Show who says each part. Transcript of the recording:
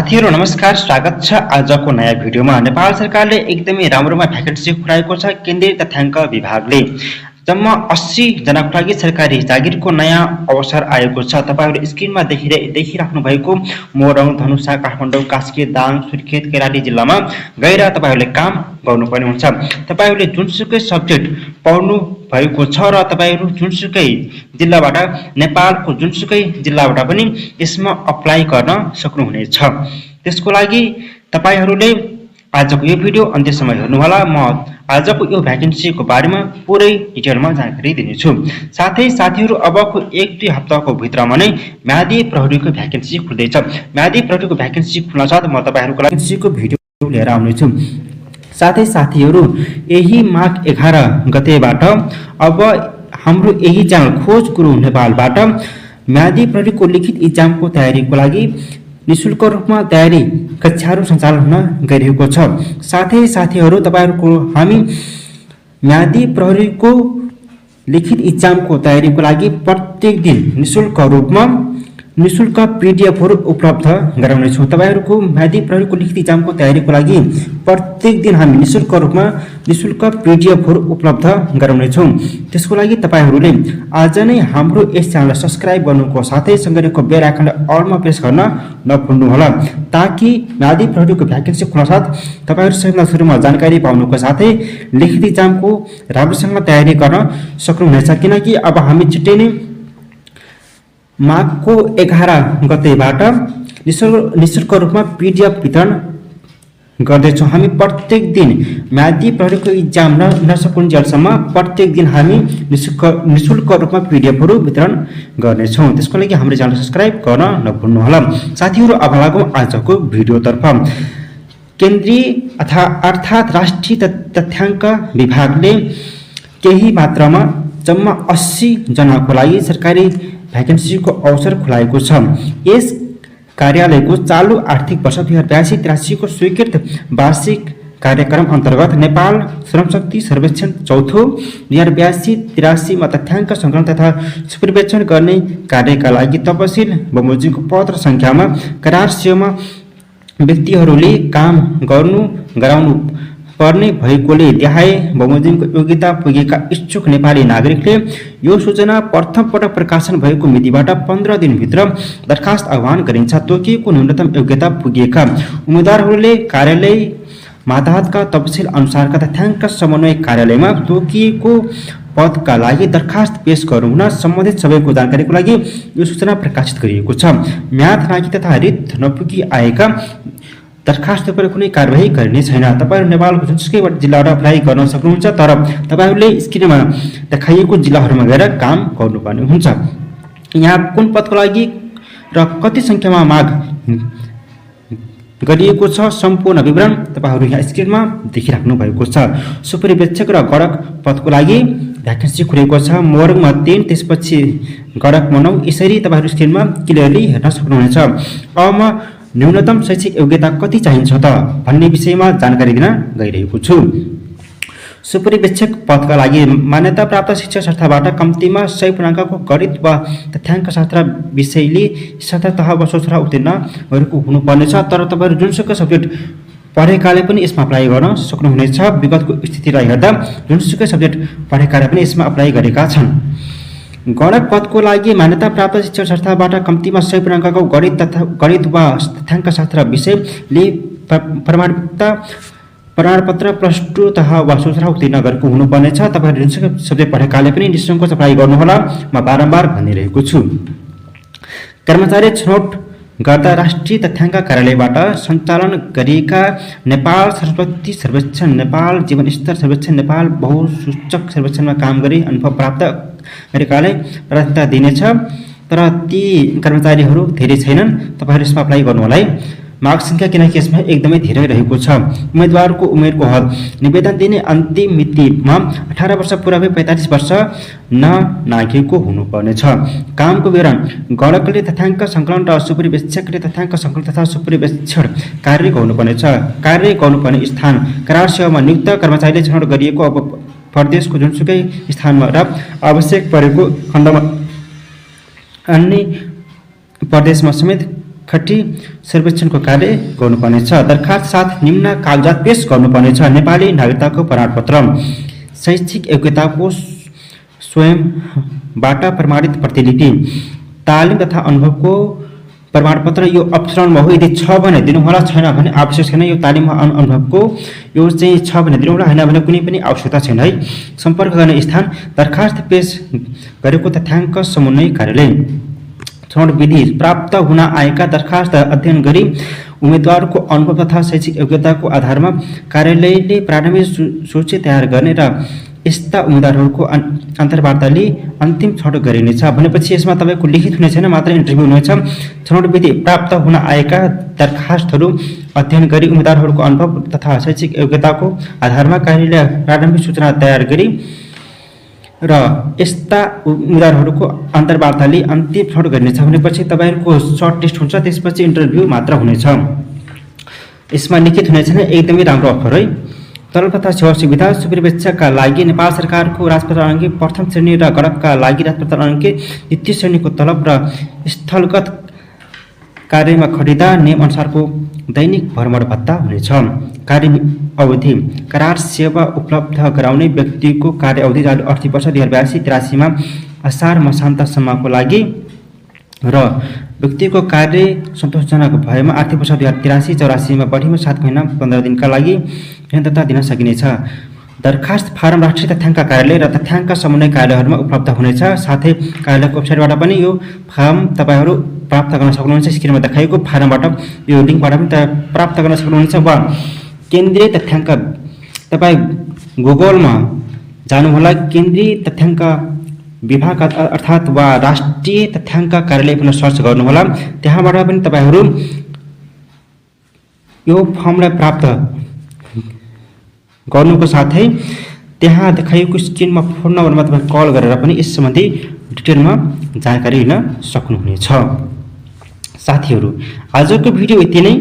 Speaker 1: साथीहरु नमस्कार, स्वागत छ आजको नयाँ भिडियोमा। नेपाल सरकारले एकदमै राम्रोमा भ्याकेन्सी खुलाएको छ। केन्द्रीय तथ्याङ्क विभागले जम्मा 80 जनाको लागि सरकारी जागिरको नयाँ अवसर आएको छ। तपाईहरु स्क्रिनमा देखिराख्नु भएको मोरङ, धनुषा, काठमाडौँ, कास्की, दाङ, सुर्खेत, कैलाली जिल्लामा गएर तपाईहरुले काम गर्नुपर्ने हुन्छ। तपाईहरुले जुनसुकै सब्जेक्ट पढ्नु भएको छ र तपाईहरु जुनसुकै जिल्लाबाट, नेपालको जुनसुकै जिल्लाबाट पनि यसमा अप्लाई गर्न सक्नुहुनेछ। त्यसको लागि तपाईहरुले आजको यो भिडियो अन्त्यसम्म हेर्नुहोला। म आजको यो भ्याकेन्सीको बारेमा पुरै डिटेलमा जानकारी दिनेछु। साथै साथीहरु अबको 1-2 हप्ताको भित्रमा नै म्यादी प्रहरीको भ्याकेन्सी खुल्दैछ। म्यादी प्रहरीको भ्याकेन्सी खुल्न साथ म तपाईहरुको लागि भ्याकेन्सीको भिडियो लिएर आउनेछु। साथै साथीहरु यही माघ 11 गतेबाट अब हाम्रो यही च्यानल खोज गुरु नेपालबाट म्यादी प्रहरीको लिखित इक्जामको तयारीको लागि निशुल्क रूपमा तयारी कक्षाहरू सञ्चालन हुन गइरहेको छ। साथै साथीहरु तपाईहरुको हामी म्यादी प्रहरीको लिखित इक्जामको तयारीको लागि प्रत्येक दिन निशुल्क पीडीएफहरु उपलब्ध गराउने छौं। तपाईहरुको म्यादी प्रहरीको लिखित इक्जामको तयारीको लागि प्रत्येक दिन हामी निशुल्क पीडीएफहरु उपलब्ध गराउने छौं। त्यसको लागि तपाईहरुले आज नै हाम्रो यस च्यानललाई सब्स्क्राइब गर्नुको साथै सँगैको बेल आइकनलाई अलमा प्रेस गर्न नभुल्नु होला, ताकि म्यादी प्रहरीको भ्याकेन्सी खुल्न साथ तपाईहरु सबैभन्दा सुरुमा जानकारी पाउनुको साथै लिखित इक्जामको राम्रोसँग तयारी गर्न सक्नुहुनेछ। किनकि अब हामी छिट्टै नै माघको 11 गतेबाट निशुल्क रूपमा पीडीएफ वितरण गर्दैछौँ। हामी प्रत्येक दिन म्यादी प्रहरीको इक्जाम नसकुन्जेलसम्म प्रत्येक दिन हामी निशुल्क रूपमा पीडीएफहरु वितरण गर्नेछौँ। त्यसको लागि हाम्रो च्यानल सब्स्क्राइब गर्न नभुल्नुहोला। साथीहरु अब लागौं आजको भिडियोतर्फ। केन्द्रीय अर्थात् राष्ट्रिय तथ्याङ्क विभागले केही मात्रामा जम्मा 80 जनाको लागि सरकारी भ्याकेन्सीको अवसर खुलाएको छ। यस कार्यालयको चालू आर्थिक वर्ष 2082-83 को स्वीकृत वार्षिक कार्यक्रम अन्तर्गत नेपाल श्रमशक्ति सर्वेक्षण चौथो 2082-83 मा तथ्याङ्क संकलन तथा सुपरिवेक्षण गर्ने कार्यका लागि तपसिल बमोजिमको पत्र संख्यामा करार सेवामा व्यक्तिहरूले काम गराउनु पर्ने भएकोले देखाए बमोजिमको योग्यता पुगेका इच्छुक नेपाली नागरिकले यो सूचना प्रथम पटक प्रकाशन भएको मितिबाट 15 दिनभित्र दरखास्त आह्वान गरिन्छ। तोकिएको न्यूनतम योग्यता पुगेका उम्मेदवारहरूले कार्यालय मातहतका तपसिल अनुसारका तथ्याङ्क समन्वय कार्यालयमा तोकिएको पदका लागि दरखास्त पेश गर्नुहुन सम्बन्धित सबैको जानकारीको लागि यो सूचना प्रकाशित गरिएको छ। म्याद नाकी तथा रित नपुगी आएका दरखास्त पर कुनै कारबाही गरिने छैन। तपाईहरु नेपालको जुनसुकै जिल्लाबाट अप्लाई गर्न सक्नुहुन्छ, तर तपाईहरुले स्क्रिनमा देखाइएको जिल्लाहरुमा गएर काम गर्नुपर्ने हुन्छ। यहाँ कुन पदको लागि र कति संख्यामा माग गरिएको छ सम्पूर्ण विवरण तपाईहरु यहाँ स्क्रिनमा देखिराख्नु भएको छ। सुपरिवेक्षक र गणक पदको लागि भ्याकेन्सी खुलेको छ। मोरङमा 3, त्यसपछि गणकमा 9। यसरी तपाईहरु स्क्रिनमा क्लियरली हेर्न सक्नुहुनेछ। अब न्यूनतम शैक्षिक योग्यता कति चाहिन्छ त भन्ने विषयमा जानकारी दिन गइरहेको छु। सुपरिवेक्षक पदका लागि मान्यता प्राप्त शिक्षा संस्थाबाट कम्तीमा 100 पूर्णाङ्कको गणित वा तथ्याङ्क शास्त्र विषयले स्नातक तह वा सोसरा उत्तीर्ण भएको हुनुपर्नेछ। तर तपाईहरु जुनसुकै सब्जेक्ट पढेकाले पनि यसमा अप्लाई गर्न सक्नुहुनेछ। विगतको स्थितिलाई हेर्दा जुनसुकै सब्जेक्ट पढेकाले पनि यसमा अप्लाई गरेका छन्। गणक पदको लागि मान्यता प्राप्त शिक्षण संस्थाबाट कम्तीमा 100 पूर्णाङ्कको गणित वा तथ्याङ्क शास्त्र विषयले प्रमाणपत्र +2 तह वा सोसरा उत्तीर्ण गरेको हुनुपर्नेछ। तपाईहरु जुनसुकै सब्जेक्ट पढेकाले पनि निसङ्कोच अप्लाई गर्नुहोला, म बारम्बार भनिरहेको छु। कर्मचारी छनौट गर्दा राष्ट्रिय तथ्याङ्क कार्यालयबाट सञ्चालन गरिएका नेपाल श्रमशक्ति सर्वेक्षण, नेपाल जीवनस्तर सर्वेक्षण, नेपाल बहुसूचक सर्वेक्षणमा काम गरी अनुभव प्राप्त गरेकाले प्राथमिकता दिनेछ। तर ती कर्मचारीहरू धेरै छैनन्। तपाईहरु यसमा अप्लाई गर्नु होला है। माग संख्या किनकि यसमा एकदमै धेरै रहेको छ। उम्मेदवारको उमेरको हद निवेदन दिने अन्तिम मितिमा 18 वर्ष पुरा भई 45 वर्ष नाघेको हुनुपर्नेछ। कामको विवरण गणकले तथ्याङ्क संकलन र सुपरिवेक्षकले तथ्याङ्क संकलन तथा सुपरिवेक्षण कार्य गर्नुपर्नेछ। कार्य गर्नुपर्ने स्थान करार सेवामा नियुक्त कर्मचारीले छनौट गरिएको अब प्रदेशको जुनसुकै स्थानमा र आवश्यक परेको खण्डमा अन्य प्रदेशमा समेत खट्टी सर्वेक्षणको कार्य गर्नुपर्नेछ। दरखास्त साथ निम्न कागजात पेश गर्नुपर्नेछ: नेपाली नागरिकताको प्रमाणपत्र, शैक्षिक योग्यताको स्वयंबाट प्रमाणित प्रतिलिपि, तालिम तथा अनुभवको प्रमाणपत्र। यो अप्सनलमा हो, यदि छ भने दिनुहोला, छैन भने आवश्यक छैन। यो तालिम अनुभवको यो चाहिँ छ भने दिनुहोला, हैन भने कुनै पनि आवश्यकता छैन है। सम्पर्क गर्ने स्थान: दरखास्त पेश गरेको तथ्याङ्क समन्वय कार्यालय। छनौट विधि: प्राप्त हुन आएका दरखास्त अध्ययन गरी उम्मेदवारको अनुभव तथा शैक्षिक योग्यताको आधारमा कार्यालयले प्रारम्भिक सूची तयार गर्ने र यस्ता उम्मेदवारहरूको अन्तर्वार्ता लिई अन्तिम छनौट गरिनेछ। भनेपछि यसमा तपाईको लिखित हुने छैन, मात्र इन्टरभ्यू हुनेछ। छनौट विधि: प्राप्त हुन आएका दरखास्तहरू अध्ययन गरी उम्मेदवारहरूको अनुभव तथा शैक्षिक योग्यताको आधारमा कार्यालय प्रारम्भिक सूचना तयार गरी र यस्ता उम्मेदवारहरूको अन्तर्वार्ता लिई अन्तिम छनौट गरिनेछ। भनेपछि तपाईहरुको सर्ट टेस्ट हुन्छ, त्यसपछि इन्टरभ्यू मात्र हुनेछ। यसमा लिखित हुने छैन, एकदमै राम्रो अफर है। तलब तथा सेवा सुविधा: सुपरिवेक्षकका लागि नेपाल सरकारको राजपत्र अङ्के प्रथम श्रेणी र गणकका लागि राजपत्र अङ्के द्वितीय श्रेणीको तलब र स्थलगत कार्यमा खटिँदा नियम अनुसारको दैनिक भ्रमण भत्ता हुनेछ। कार्य अवधि: करार सेवा उपलब्ध गराउने व्यक्तिको कार्य अवधि चालु आर्थिक वर्ष 2082-83 मा असार मसान्तसम्मको लागि र व्यक्तिको कार्य सन्तोषजनक भएमा आर्थिक वर्ष 2083-84 मा बढीमा 7 महिना 15 दिनका लागि निरन्तरता दिन सकिनेछ। दरखास्त फारम राष्ट्रिय तथ्याङ्क कार्यालय र तथ्याङ्क समन्वय कार्यालयहरूमा उपलब्ध हुनेछ। साथै कार्यालयको वेबसाइटबाट पनि यो फारम तपाईहरु प्राप्त गर्न सक्नुहुन्छ। स्क्रिनमा देखाएको फारमबाट यो लिङ्कबाट पनि प्राप्त गर्न सक्नुहुन्छ। वा केन्द्रीय तथ्याङ्क, तपाई गुगलमा जानुहोला, केन्द्रीय तथ्याङ्क विभाग अर्थात् वा राष्ट्रिय तथ्याङ्क कार्यालय भनेर सर्च गर्नुहोला। त्यहाँबाट पनि तपाईहरु यो फर्मलाई प्राप्त गर्नुको साथै त्यहाँ देखाइएको स्क्रिनमा फोन नम्बरमा तपाई कल गरेर पनि यस सम्बन्धी डिटेलमा जानकारी लिन सक्नुहुनेछ। साथीहरु, आजको भिडियो यति नै।